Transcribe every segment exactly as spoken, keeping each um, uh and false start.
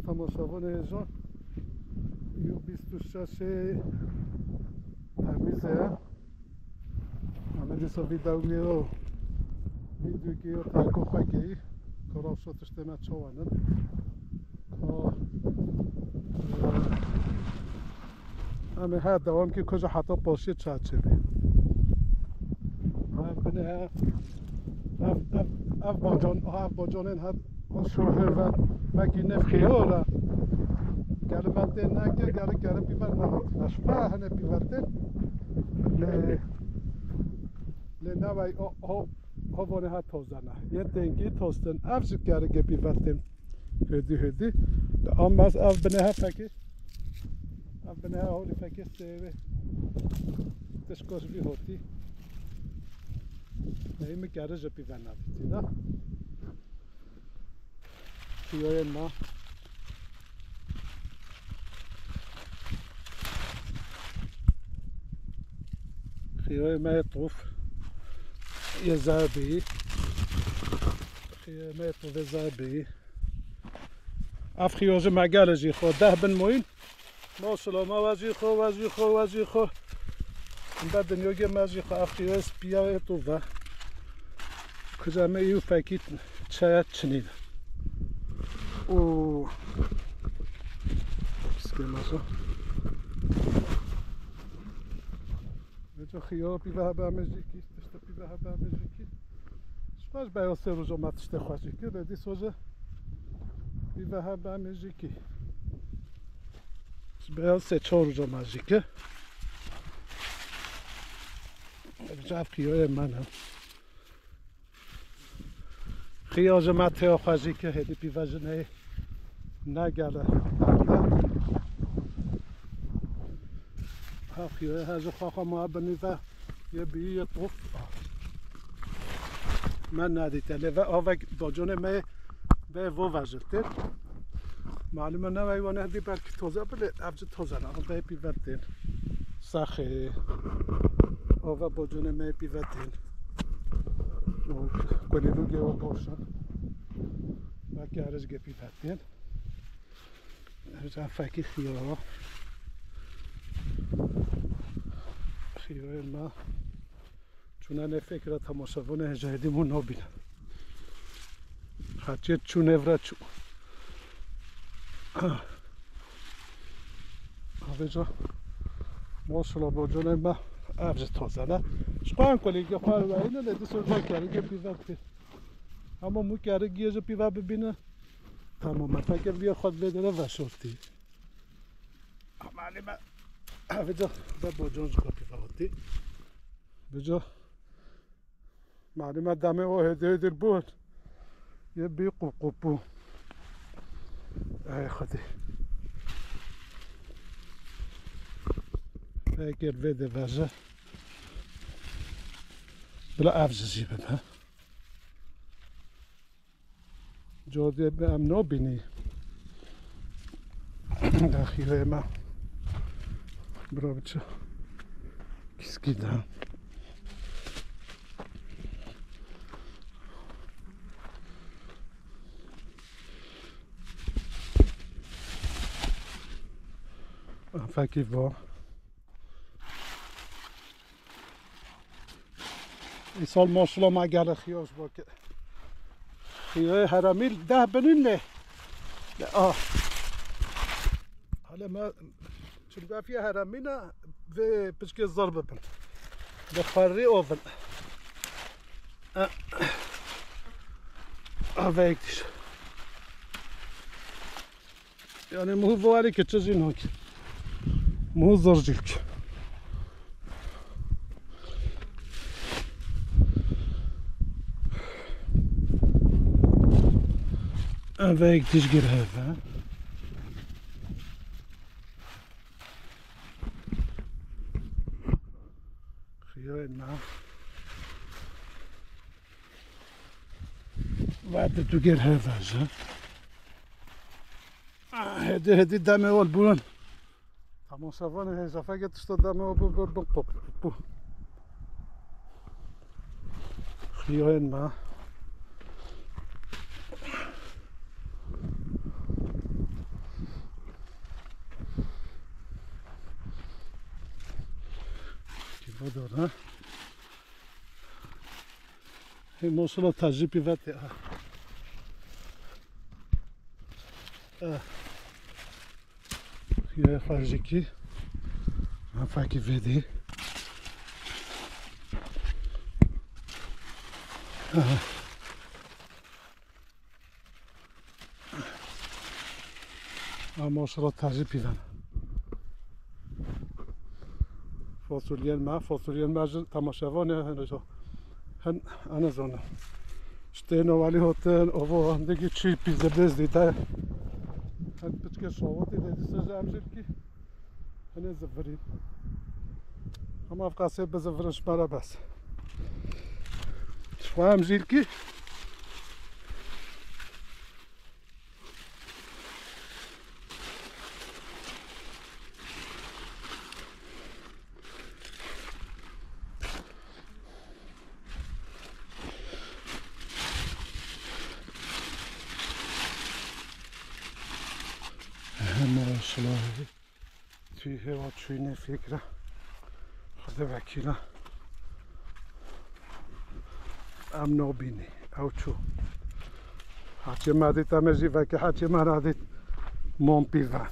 Temaşevanê hêja, yû bîst û şeşê Temîzê ye. Em ê dîsa vîdeoyê, vîdeoyê terko xwe keyî, ka rewşa tiştê me çawa ne. Ka, e, em ê her dewam kî kuja heta paşê çaçê bê. Ev binê he, ev, ev, ev bacan, ev bacanên her şohê ve mekî nefxê ora. Gel me tê neke, gel, gel pîver nehat. Eşme hene pîver tê. Lê, lê navay o, o, o vone ha tozana. Yê tênkî tostin. Ev ji kerige pîver tê. Hêdî, hêdî. Ama ez ev binê he fekê. Ev binê he holî fekê sêvê. Tişkoş vî hotî. Neyê mi kere ji pîver navîtî da. Xiyoyên me. Xiyoyê me yê tof. Yê zerbî. Xiyoyê me yê tof yê zerbî. Ev xiyo ji me gel e jî xwe. Deh bin moyîn. Maşallah, me we jî xwe, we jî xwe, we jî xwe. Em be dinyogê me jî xwe, ev xiyoyê spiya yê tof e. Kuca me yû fekî çaya çinî de. Û piskê me jî. Vêca xiya pîve hebe me jî kî, tişta pîve hebe me jî kî. Ji xwe ji beya sê roja me tiştê xwe jî kir, lê dîso jî pîve hebe me jî kî. Ji beya sê çar roja me jî kir. Vêca ev xiyoyê me ne. Xiya ji me têya xwe jî kir, hêdî pîve ji neyê negele derde. Ha xiyoyê he ji xwe xwe ma binî ve yê bîyî yê tof. Me nedîte lê ve avek bacanê me yê vê vo vejirtê. Malum e, ne wey wane hêdî belkî toze bi lê ev ji toze ne, ev vê pîve tên. Saxê. Ava bacanê me yê pîve tên. Û kulîlûgê we boş in. Belkî erê ji gê pîve tên. Erê fekî xiya. Xiyoyê me. Çûne nê fekra temaşevanê hêja hêdî hûn nabîne. Hatiye çû nêvra çû. Avêca maşallah bacanê me ev ji toze ne. Ji xwe em kulîlgê xwe weyîne lê dîso ve kerigê pîve bikir. Hema mû kerigiyê ji pîve bibîne. Tamam, me fekir viya xwe vê dere veşortî. Ama elê me avêca ve bacan ji xwe pîve hatî. Vêca Malum e demê o hêdî hêdî bûn. Yê bî qûp qûp bû. Ey Xwedê. Eger vê de veje. Bila ev ji jî bibe. Codê bi em nabînî. Daxîlê me. Bira biçe. Kiskî de. Fekî va. Îsal maşallah me gelê xiya ji bo ke. Xiyayê heremî deh binîn lê. Lê ah. Hele me çilgafiya heremî ne vê piçkê zor bibin. Bi xwerrî ovin. Ah. Ah, veyek dîş. Yani muhu voali ke çi jî nake. Muhu zor jî bike. Em veyek tişgir heve. Xiyayê me. Ve tu gel heve ji. Ah, hêdî, hêdî demê ol bûn. Temaşevanê hêja fekê tişta demê ol bû, bû, bû, bû, bû. Xiyayên me. Dor, ha? Hey, maşallah, tecî pîvete, ha. Eh. Ye xercikî. Ha, fakî vedî. Ah. Ama o sıra tacı piven. Fasulyen me, fasulyen me ji temaşevanê hin, hin, ana zona. Ştê no walî hotin, ovo, hindekî çî pîzebez dîte. Hin piçke şawatî de dîse ji em jî kî. Hene zivirî. Ama ev qasê bi zivirin ji me re bes. Ji xwe em jî kî. Maşallah. Tu hêwa çûyî nê fikre. Xwedê vekîla. Em nabînî. Ew çû. Heçê me dît, em ê jî vekî, heçê me re dît. Mon pîve.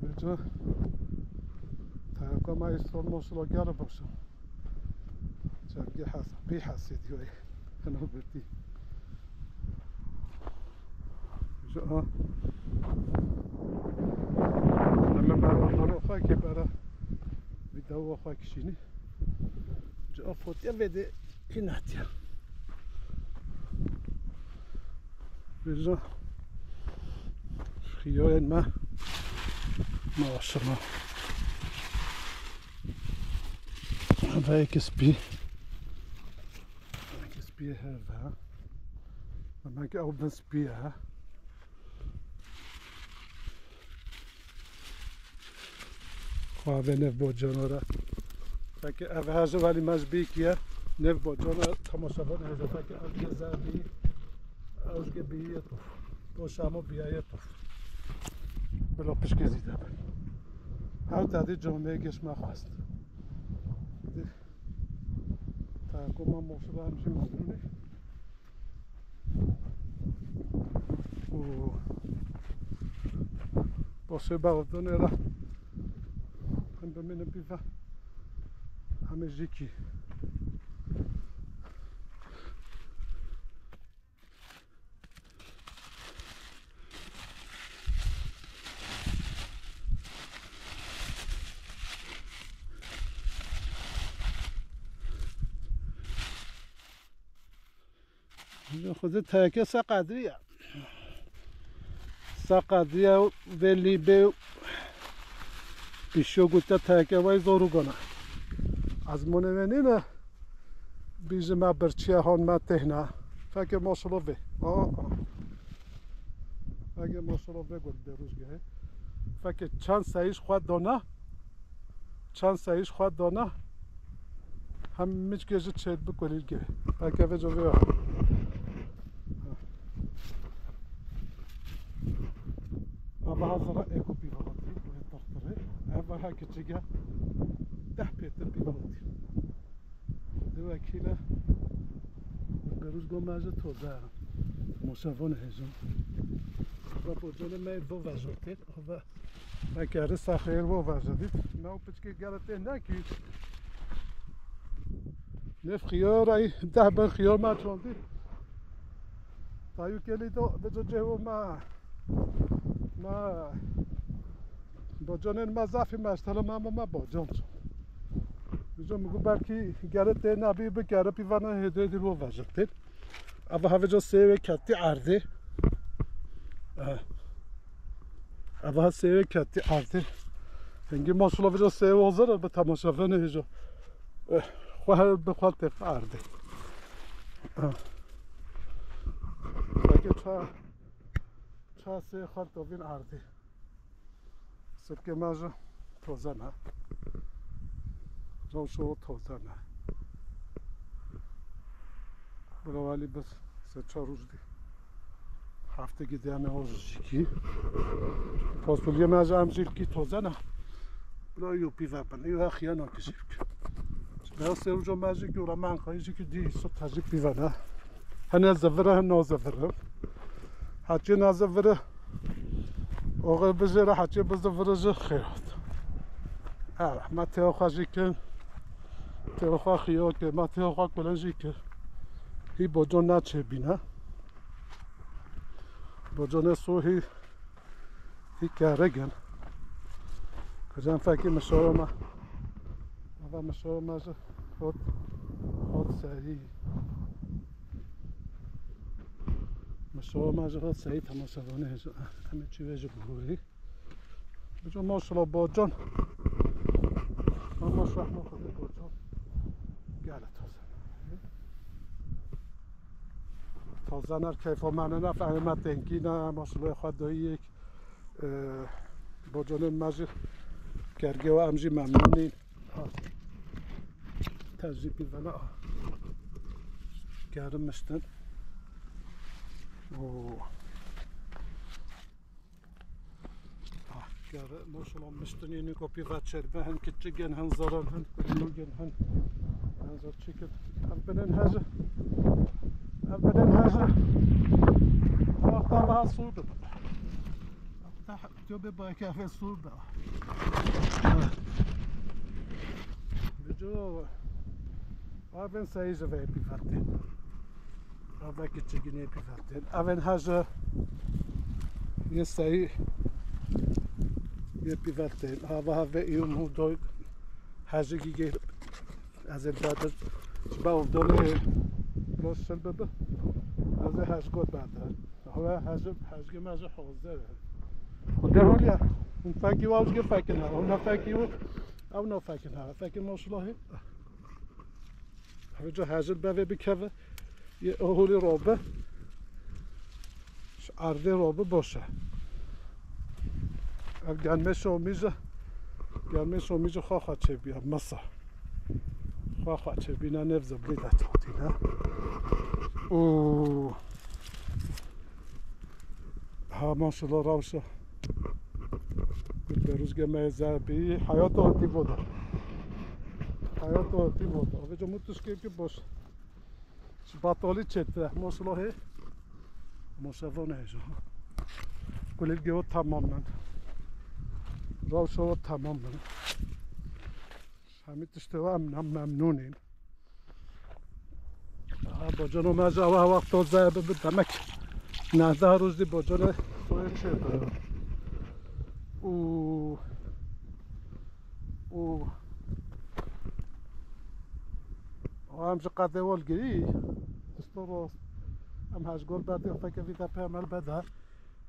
Vêca. Tayaka me îstor maşallah gel baş e. Çavgê hes-, bî hesê diyoyê. Heno birtî. Ji a. Hemen bera xwe kê bera. Video xwe kişînî. Ji a fotiye vê de kî nehtiye. Vêca. Xiyoyên me. Maşallah. Veyek spî. Veyek spî heve. Demek ki ew bin spî ye. Xwe ve nev bocana re. Fekê ev heze welî me ji bî kiye. Nev bocana temaşevan heze. Fekê ev ge zerdî. Ew ji ge bîye tof. To şamo biyaye tof. Bilo pişke zî de. Her tadî camê geş me xwest. Tayako me moşula em jî memnûn e. Û başê bavdonê re em bimînin pîva. Em ê jî kî. Xwedê teke se qedriye. Se qedriye û vê lîbê û pîşo gote teke vay zor û gona. Ezmûnê vê nîne. Bîjime birçiye han me têhna. Fekê maşallah vê. Aa, aa. Fekê maşallah vê got bê rûzgehê. Fekê çend seyîş xwe dona. Çend seyîş xwe dona. Hem miçkê ji çêt bi kulîlgê. Fekê vê covê ya. Ava hazara eko pîva hatî. Wê tartırê. Eva ha kiçige. Deh pêtir pîva hatî. Di wekîle berûz goma ji toze. Moşa von hêjin. Ve bocone me bo vejotê. Ve vekeri sexêr bo vejodî. Me o piçkê gere tê nekî. Nef xiyar ay deh ben xiyar me çaldî. Tayû kelî do veco cehwo me. Ma bocanên me zafî me, ji tele me, me, me bocan çû. Ji min got belkî gere tê nebî bikere pîvana hêdê dî ro vejirtên. Eva ha veco sêwê ketî erdê. Eh. Eva ha sêwê ketî erdê. Hingî maşallah veco sêwê hazir bi temaşevanê hêjo. Eh. Xwe her bi xwe têf erdê. Eh. Belkî ça Ça sê xal tovîn erdî. Sirkê me ji toze ne. Rewşo toze ne. Bila welî bi se çar roj dî. Heftekî diyane o ji jikî. Fasulye me ji em jî kî toze ne. Bila yo pîve bin. Yo hexiya nakişî. Beyaz sewco me jî ki ula me enqayî jî ki dî sot hejî pîve ne. Hene zivire, hene zivire. Hatiye nazivire. Oxê bijêre, hatiye bizivire jî xêrat. Evet, me têwa xwe jî kin. Têwa xwe xiya ke, me têwa xwe kulen jî kir. Hî bocon naçêbîne. Boconê sohî hî kerigin. Kucem fekî mişoro me. Ava mişoro me ji hot, hot serî. Mişoro me ji hot serî temaşevanê ji. Em ê çi vê ji bihurî. Bico maşallah bocon. Ama şu rahmet xwedê bocon. Gel taze. Taze ner keyfa me ne, nef, em ê me tenkî ne, maşallah xwe doyî yek. Ee, boconên me jî kergê we em jî memnûn in. Ha. Tecrîbî vela. Gerim miştin. Oo. Ah, gere, maşallah miştin yeni kopî ve çerbe, hem küçük gen, hem zarar, hem kuyruğu gen, hem, hem zor çekip. Ev benen hacı. Ev benen hacı. Allah'tan daha soğudu. Daha tövbe bay kafe soğudu. Bico. Avên seyî ji vê pîvatên. Avekî çigînê pîvatên. Avên hejî yê seyî yê pîvatên. Hava havê î û mudoy hejî gîgê ez ê badir. Ji ba û dolê roşil bibi. Ez ê hej got badir. Hava hejî, hejgê me ji hozde. Xwedê hol ya. Hûn fekî wa jî fekin ha. Hûn fekî wa. Ew nafekin ha. Fekin maşallah. Ev ca hejir bevê bikeve, yê oholî robe, ji erdê robe boş e. Ev gelmê şomî ji, gelmê şomî ji xwe xwe çêbiya, masa. Xwe xwe çêbîne, nêv ziblî de çotîne. Û ha maşallah rewşa. Berûzge me zebî, hayat hatî voda. Hayat hatî voda. Ve camû tişkê ki boş. Ji batalî çêtir, maşallah hê. Maşallah ne hêja. Kulîlgê o tamam ben. Rewşa o tamam ben. Hemî tiştê we em, em memnûn in. Ha, bocano me ji ewa wexto ze bi, bi demek. Nehda roj dî bocane soyê çê bi. Û, û, û em ji qedê wol girî. Disto rost. Em hej gol berdê feke vî de pê emel bede.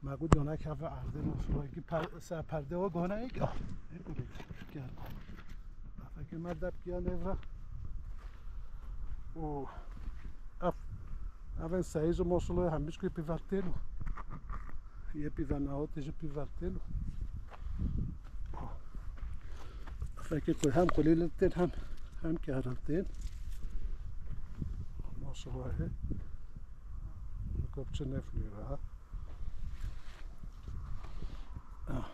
Me got, "Yona keve erdê, maşallah, ki per-, ser perde o gona ek." Ah, ne kudê, gel. Afeke me dep kiya nevra. O, af, aven sayıcı maşallah hem biçku piverteno. Ye piverna o, tejı piverteno. Afeke koy hem kulilten hem, hem kiyaranten. Maşallah, he. Kopçe neflüyor ha. Ah.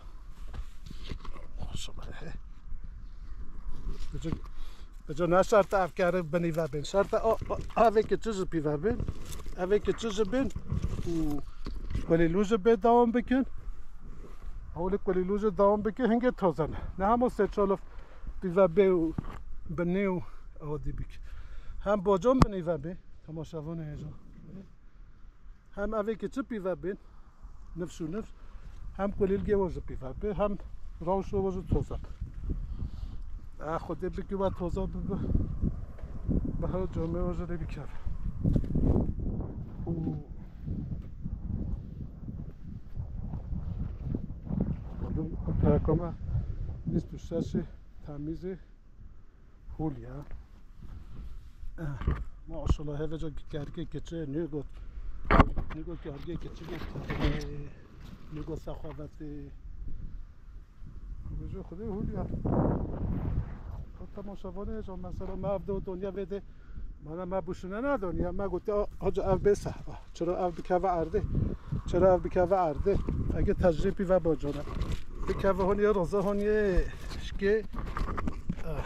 Maşallah. Bico, bico ne şart ev kere binî ve bin. Şart o, o, evê ki çi ji pî ve bin. Evê ki çi ji bin. Û kulîlû ji bê dewam bikin. Hewlê kulîlû ji dewam bikin. Hingê tozan. Ne hemo sê çolof pî ve bê û binî û ew dî bik. Hem bocon binî ve bê. Temaşevan hêja. Hem evê ki çi pîve bin, nifş û nifş, hem kulîlgê we ji pîve bi, hem rewşo we ji toza bi. E, Xwedê biki we toza bibi, bi her camê we ji lê bikeve. Û peyakame bîst û şeşê temîzê. Hûl ya. Eh, maşallah, heve ca kergê keçe, ne got. Ne got kergê keçe, ne got. Ne got saxavetê. Bijo Xwedê hûl ya. O temaşevanê hêja, mesela me ev de o donya vê de. Mana me buşine ne donya, me got ya, hoca ev bê sehra. Çira ev bikeve erdê? Çira ev bikeve erdê? Ege tecrî pî ve bocana. Keve hon yê roza hon yê şikê. Ah.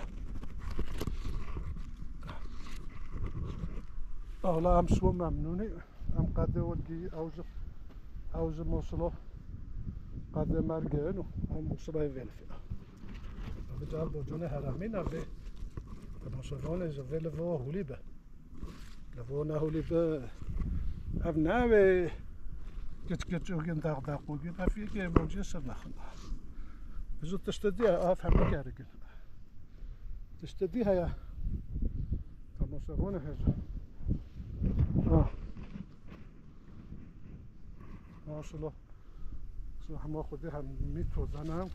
Ahla em şo memnûnî. Em qedê welgî ew ji, ew ji Mosilo qedê mergin û em Mosilo vê lifê. Bi car boconê heremî ne vê. Mosilo ne ji vê li vê hûlî be. Li bo nehûlî bi ev ne wê kiç kiç û gin deq deq û gin ev yekê mocê şir nexin. Ji tiştê dî ev hemî gerigin. Tiştê dî heye. Temaşe bone hêja. Ha. Maşallah. Şuna hema xwedî hemî tozan e.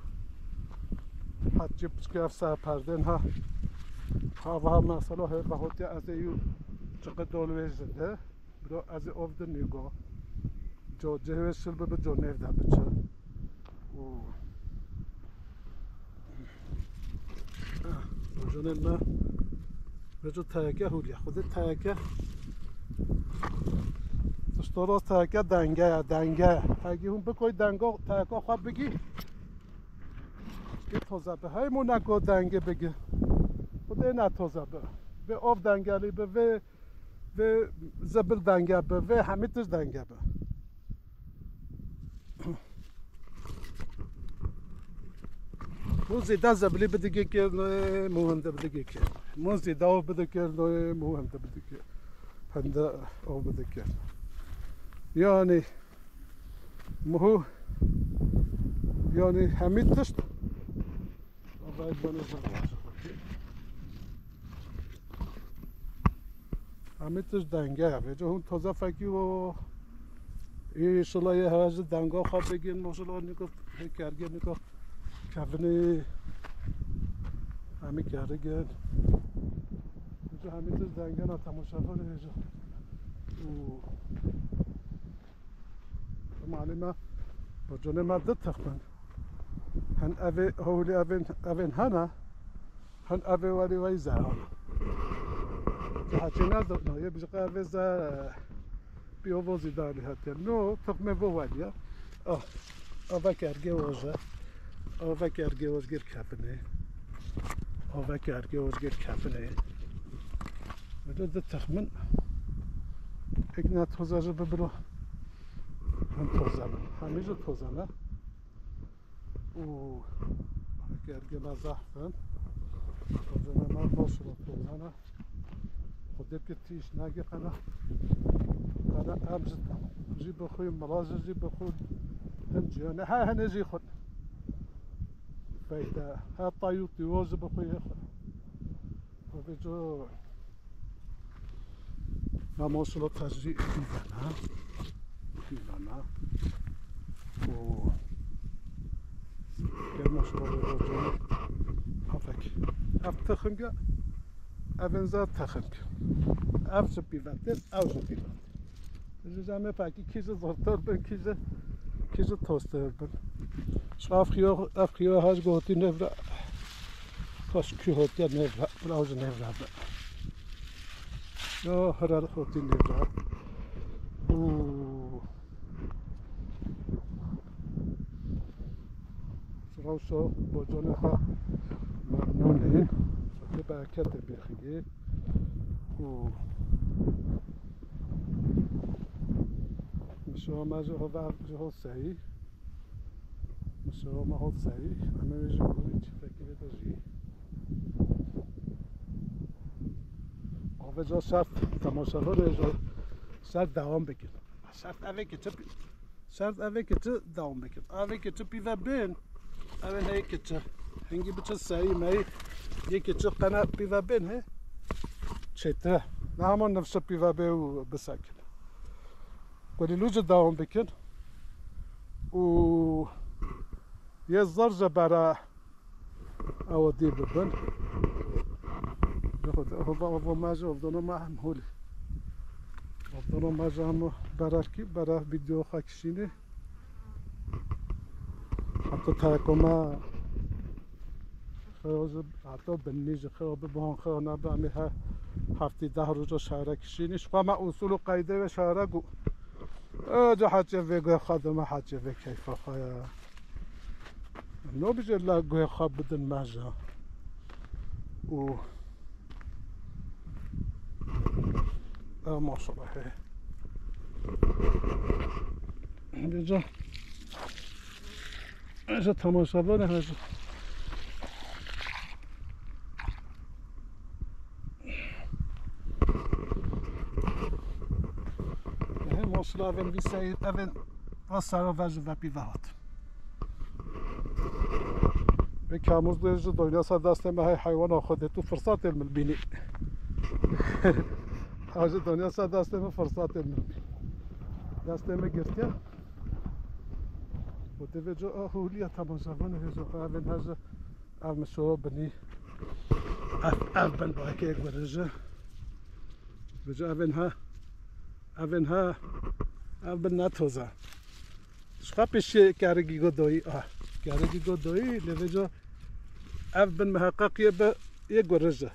Hetiye piçkê ev ser perdên ha. Hava ha mesela hê vehotiye ez ê yû çiqi dol wê ji de. Biro ez ê ov di nîgo. Co cihê wê şil bibi co nêv de biçe. Û Jonên me. Veco tayeke hûliye. Xwedê tayeke. Tiştoros tayeke denge ya, denge ya. Hegî hûn bikoy dengo, tayeko xwe bigî. Kê toze bi. Hey mû neko dengê bigî. Xwedê ne toze bi. Vê ov dengelî bi, vê, vê zibil denge bi, vê hemî tişt denge bi. Mû zêde zebilî bidigê kir, mû hinde bidigê kir. Mû zêde ov bidikir, mû hinde bidikir. Hinde ov bidikir. Yani, mû, yani hemî tişt. Vay bana zor. Hemî tişt denge ye. Vêca hûn taze fekî û ê şilayê heye ji denga xwe bigin, maşallah niko hê kergê niko kevinê hemî kerigin. Vêca hemî tişt denge na temaşevanê vêca. Û Malê me, boconê me di tixmin. Hin evê hewlî evên, evên hene, hin evê welî wey zehana. Ti heçê ne do, no, yê bijiqe evê ze, piyo vo zî dalî hetiye. No, tixmê vo welî ya. Ah, ava kergê oje. Ava kergê oj gir kefinê. Ava kergê oj gir kefinê. Vêca di tixmin. Ek ne toze ji bibiro. Him toze bin. Hemî ji toze ne. Û kergê me zehf in. Toze ne me baş û toze ne. Xwedê pê tîş nagê qena. Qena em ji, jî bi xwe, mala jî, jî bi xwe. Him ciyane, he hene jî xwe. Feyde, he tayû tîwo jî bi xwe yê xwe. Xwedê co. Na maşallah tejrî pîvana. Pîvana. O. Gel maşallah, böyle böyle. Afek. Ev tiximge. Evin za tiximge. Ev ji pîvetir, ev ji pîvetir. Ji cemê pekî kî ji zortir bin, kî ji, kî ji tostir bin. Şu ev xiyo, ev xiyo hej gotî nevra. Kaş kî hotiye nevra, bila ji nevra bin. Yo, herhal hotin lêda. Uuu. Rewşa bocanê xwe memnûn in. Xwedê bereketê bêxiyê. Uuu. Mişo me ji xwe ver, ji xwe seyî. Mesela me hot serî, em ê ji bo çîfekê vê de jî. Avêca şert, temaşevanê ji şert dewam bikin. Şert evê keçi, şert evê keçi dewam bikin. Evê keçi pîve bin, evê heye keçi. Hingî biçi serî meyî, yê keçi qene pîve bin he. Çêtir. Ne hema nifşe pîve bê û bisekin. Kulîlû jî dewam bikin. Û yê zor ji bere ew dî bibin. Hova, hova me jî, ovdona me hem holî. Ovdona me jî hemû berevkî, berev vîdeo xwe kişînî. Heta teko me Xewa ji heta binî ji xewa bibon xewa nebe em ê her heftî deh roja şehre kişînî. Ji xwe me usul û qeyde wê şehre got. Ê, ca heçê vê guhê xwe dime, heçê vê keyfa xwe ye. No bije la guhê xwe bidin meja. Û ev maşallah he. Bêca, bêca temaşevanê hêja. Ehe, maşallah, evên vî seyî, evên va sera ve ji vepî ve hat. Ve kamûz dê ji donya ser destê me hey heywana xwe dê tu firsatê li min bînî. Ha ji donya ser destê min firsatê li min bînî. Destê min girtiye. Û divê co, ah, hûliya temaşevanê hêja xwe evên hêja. Ev min şo binî. Ev, ev bin bakê gurije. Vêca evên ha. Evên ha. Ev bin ne toza. Ji xwe pêşiyê kerigî go doyî. Ah, kerigî go doyî. Lê vêca ev bin miheqeq yê bi, yê gurije.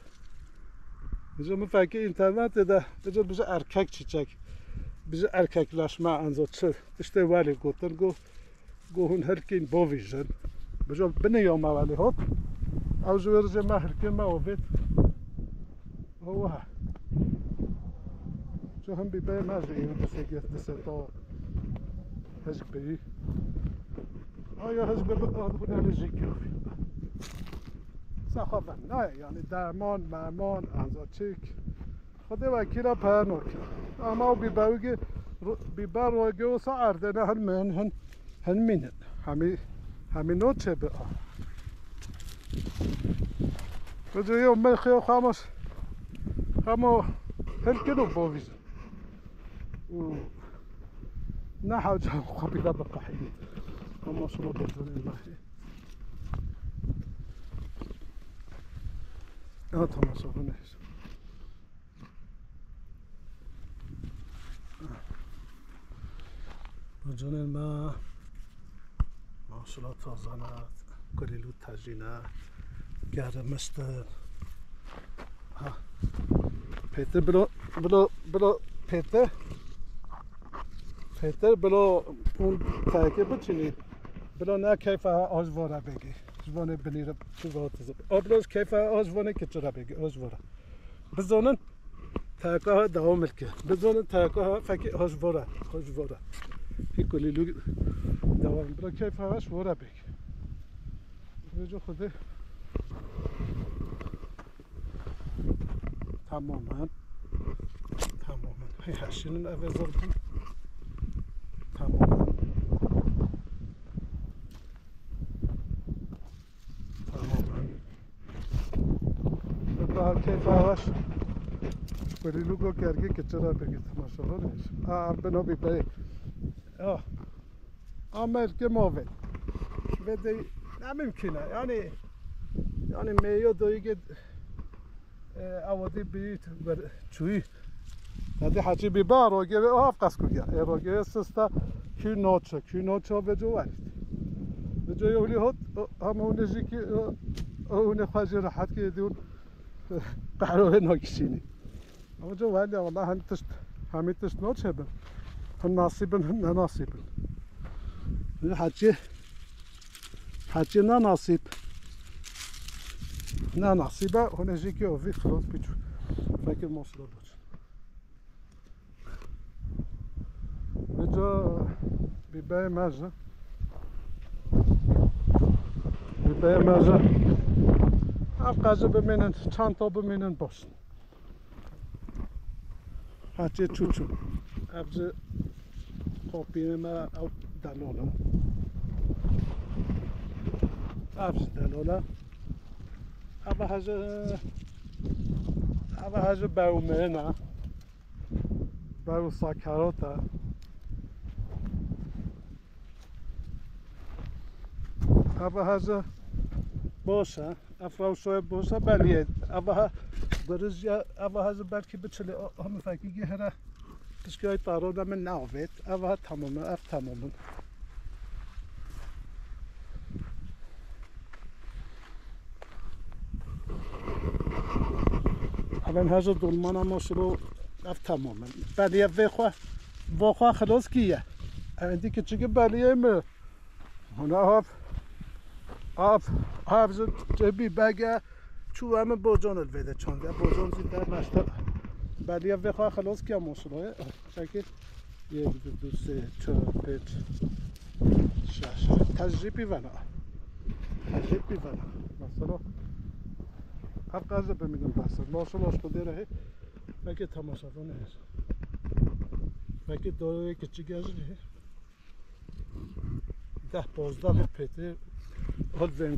Vêca min fekê înternetê de, vêca bije erkek çîçek. Bije erkekleşme enzo çi. Tiştê welê gotin go. Go hûn hilkîn bovîjin. Bijo binê ya me welê hot. Ew ji wê rijê me hilkê me ovêt. Owa. Ji him bîbeyê me ji êwî disê girt, disê to. Hizk beyî. Aya hizk bi, bi, bi, bi, jî kiyofî. Saxaven, ne, yani derman, merman, enza çêk. Xwedê wekîla peyar nake. Ama o bîbewigê, ru-, bîber wegê wisa erdê ne hin min, hin, hin mînin. Hemî, hemî no çê bi a. Vêca yo me xêyo xamos, xamo hilkin û bovîzin. Û ne hewca xwe bîda biqehînî. Ama şuma bozunê me. Ya tamam, sorun ne? Canên me, maşallah tazane, kulîlû tejîne, gerimiştin. Ha. Pêtir bilo, bilo, bilo pêtir. Pêtir bilo hûn tayekê biçînî. Bilo ne keyfa ha ji vora bêgî. Ji vonê binî re çi vora tizib. O bilo ji keyfa ha ji vonê kiçi re bêgî. O ji vora. Bizonin, tayeka ha dewam ilke. Bizonin, tayeka ha fekî ha ji vora. Ha ji vora. Hî kulîlû dewam. Bila keyfa ha ji vora bêgî. Vêca xwedê. Tamamen. Tamamen. Hey, heşinin eve zor bû. Tamamen. Tamamen. Daha keyf avaş. Kulîlû go kergî kiçi re pekî temaşa var. Aa, ben o bir bey. Ah. Amerke move. Ve de ne mümkün ha. Yani, yani meyo doyge, e, avadi bir çuyu. Hadi hacı bir bar o geve o hafkas kuya. E, o geve sista kü noça, kü noça ve co var. Ve co yoli hot, o, ama o ne ki, o, o ne fazla rahat ki diyor. Kahve no kişini. Ama co wele, wala hin tişt, hemî tişt noçe bin. Hin nasîb in, hin ne nasîb in. Hacî, hacî ne nasîb. Ne nasîbe, hûn ê jî ki o vî xilas biçû. Fekir mosra boç. Vêca bîbeyê me ji. Bîbeyê me ji. Ev qezi bimînin, çanta bimînin baş. Hacê çûçû. Ev ji kopiyê me ew delol in. Ev ji delol e. Ev hacê, ev hacê bewmêne. Beru sakarota. Ev hacê boş e. Ev rewşoyê boş e, belê. Ev ha, birijya, ev hacê belkî biçilê. O, hemî fekî gihre. Pişkî ay tarona min navêt. Ev ha tamam e, ev tamam e. Ev hêja dolmana maşallah ev tamam e. Belê vê xwe, vê xwe xilas kiriye. Ev êdî kiçik e belê mi? Hûn ev Av, av ji cebî bege çû em bocan li vê de çandiye. Bocan zî te meşte beliye vê xwe xelos kiya maşallah. Çekê yek, du, du, sê, çar, pênc, şeş. Te jî pîvena. Te jî pîvena. Mesela. Her qeze bimînin behsel. Maşallah şu dêre he. Belki temaşa ne. Belki doğru küçük yazın he. Deh, pozdeh bir peti. Hol vem.